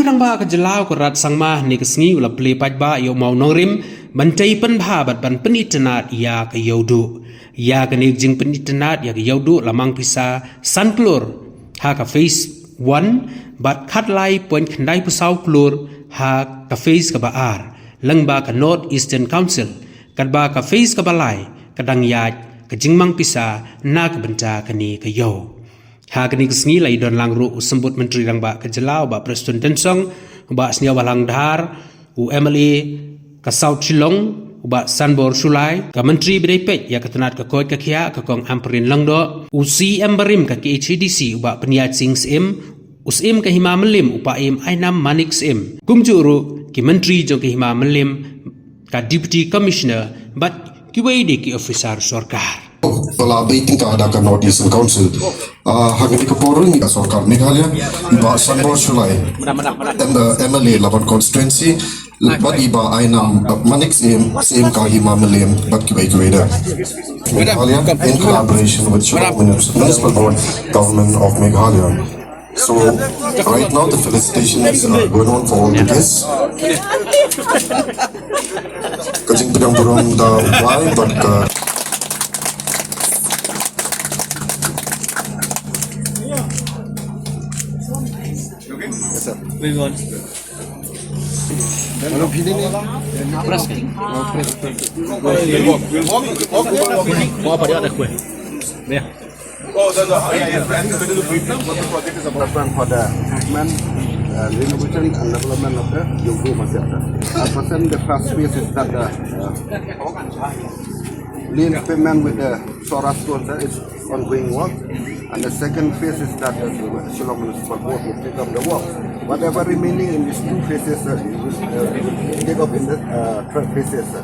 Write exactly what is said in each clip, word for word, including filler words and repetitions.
Rangbah ka jylla u Conrad Sangma hynne ka sngi u la plie paidbah ïa u mawnongrim ban tei pynbha bad ban pynitynnad ïa ka Ïewduh. Ïa kane ka jingpynitynnad ïa ka Ïewduh la mang pisa san klur ha ka phase one bad khatlai point khyndai phew saw klur ha ka phase kaba ar lyngba ka North Eastern Council, katba ka phase kaba lai ka dang ïaid ka jingmang pisa na ka bynta kane ka ïew. Ha kane ka sngi la ïadon lang ruh u Symbud Myntri Rangbah ka jylla u Bah Prestone Tynsong, u Bah Sniawbhalang Dhar, u M L A ka South Shillong u Bah Sanbor Shullai, ka Myntri ba dei peit ïa ka tnat ka koit ka khiah ka Kong Ampareen Lyngdoh, u C E M barim ka K H A D C u Bah Pynïaid Sing Syiem, u Syiem ka Hima Mylliem u Paiem Ainam Manik Syiem, kumjuh ruh ki Myntri jong ka Hima Mylliem, ka Deputy Commissioner bad kiwei de ki officer sorkar. Pala baiting ka da ka North Eastern Council. Ah, ha kane ka por ngi ka sorkar Meghalaya, i Bah Sanbor Shullai, M L A Laban constituency, bad i Bah Ainam Manik Syiem, Syiem ka Hima Mylliem, bad kiwei kiwei de. Meghalaya, in collaboration with Shillong Municipal Board, Government of Meghalaya. So, right now the felicitation is uh, going on for all the guests. Ka jingpdiang burom da u Blai bad ka Plan for the improvement, uh, renovation and development of the Ïewduh Market. As per the first phase is that the, uh, lane pavement with the Sora stone, uh, is ongoing work. And the second phase is that the Shillong Municipal Board will take up the work. Whatever remaining in these two phases, uh, we will, uh, we will take up in the, uh, third phases, uh.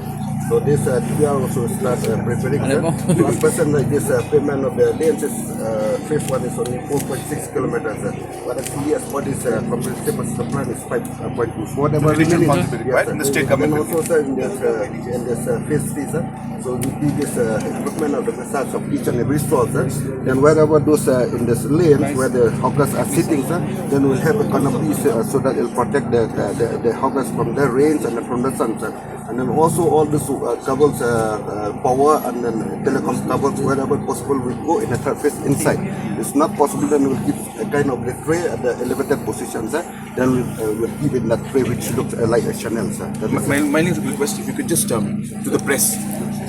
So this, uh, we are also start, uh, preparing, uh, to a percent like this, uh, pavement of the lanes is, uh, phase one is only four point six kilometers, uh. But actually, as per this, uh, comprehensive master plan is five point two. So whatever remaining, right, in the state government. And also, sir, in this, uh, in this, uh, phase three, sir, so we do this, uh, improvement of the facades of each and every store, sir. Then wherever those, uh, in this lanes where the hawkers are sitting, sir, then we'll have a canopy, sir, so that it'll protect the, the, the, the hawkers from the rains and from the sun, sir. And then also all this, uh, cables, uh, uh, power and then telecom cables, wherever possible, will go in the third phase inside. It's not possible, then we'll keep a kind of the tray at the elevated position, sir. Then we'll, uh, we'll keep in that tray which looks, uh, like a channel, sir. That is my, my request, if you could just, um, to the press.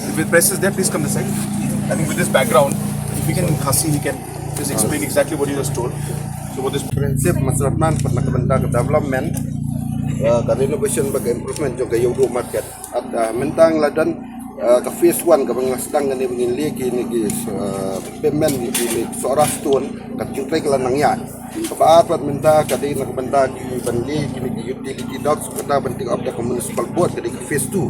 If the press is there, please come this side. I think with this background, if you can, Khasi, you can just explain exactly what you just told. So what this comprehensive master plan for the development, uh, ka renovation bad ka improvement jong ka Ïewduh Market. At, uh, mynta la don, uh, ka phase one kaba nga sdang kane ba ngin leh kine ki, uh, pavement kine Sora stone, ka jingtrei ka la nang ïaid. Kaba ar pat mynta ka dei na ka bynta ki ban leh kine ki utility docks, kata ban take up da ka municipal board, ka dei ka phase two.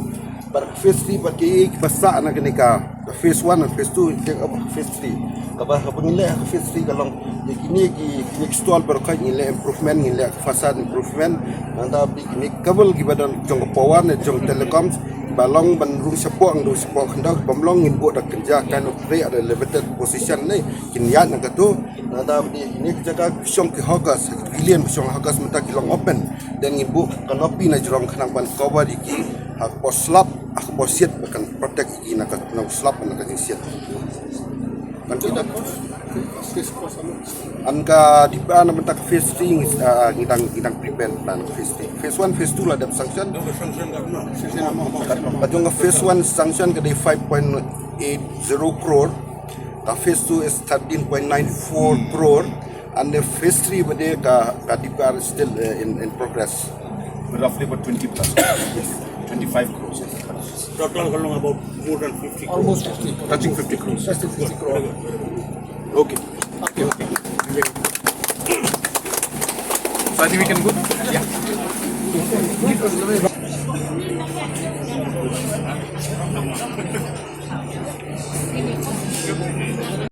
Bad ka phase three bad kiei kiba sah na kane ka, ka phase one and phase two, take up phase three. Kaba, kaba ngin leh ha ka phase three ka long ïa kine ki, kine ki stall baroh kawei ngin leh improvement, ngin leh facade improvement. Nangta bad kine ki cable kiba don jong ka power ne jong telecoms, ba long ban rung shapoh, rung shapoh khyndew, bym long ngin buh da kynja, kind of tray at elevated position ne kin ïaid na kato. Nangta bad kine ki jaka ki shong ki hawkers, ki lane ba shong hawkers mynta ki long open. Then ngin buh canopy na jrong khnang ban cover ïa ki ha ka por slap, ha ka por shit, ba kan protect ïa ki na ka, na u slap, na ka jingshit. Kan ki, an ka D P R na bynta ka phase three, ah, ngi dang, ngi dang prepare plan ka phase three. Phase one, phase two la dep sanction. Ka jong ka phase one sanction ka dei five point eight zero crore. Ka phase two is thirteen point nine four crore. And the phase three ba dei ka, ka D P R is still, uh, in, in progress. Roughly about twenty plus. Yes. Twenty-five crores. Total ka long about more than fifty crores. Almost fifty. Touching fifty crores. Touching fifty crores. Okay. Okay, okay. So I think we can go. Yeah.